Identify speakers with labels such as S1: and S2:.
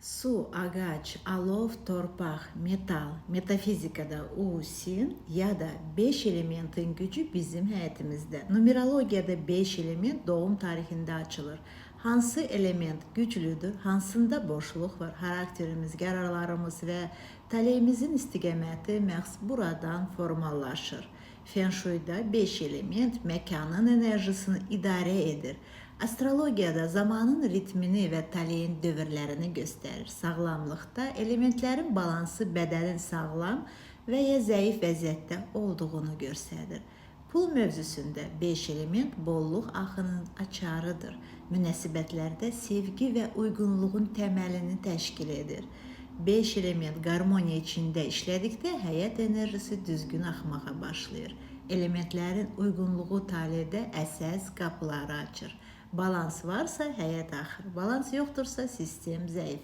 S1: Su, ağac, alov, torpaq, metal, metafizikada U, Sin ya da 5 elementin gücü bizim həyatımızda. Numerologiyada 5 element doğum tarihinde açılır. Hansı element güclüdür, hansında boşluq var, xarakterimiz, qərarlarımız və taleyimizin istiqaməti məhz buradan formalaşır. Feng Shui'da 5 element məkanın enerjisini idarə edir. Astrologiyada zamanın ritmini və taleyin dövrlərini göstərir. Sağlamlıqda elementlərin balansı bədənin sağlam və ya zəif vəziyyətdə olduğunu göstərir. Pul mövzusunda 5 element bolluq axının açarıdır. Münasibətlərdə sevgi və uyğunluğun təməlini təşkil edir. 5 element harmoniya içində işlədikdə həyat enerjisi düzgün axmağa başlayır. Elementlərin uyğunluğu taledə əsas qapıları açır. Balans varsa həyat axır. Balans yoxdursa sistem zəif.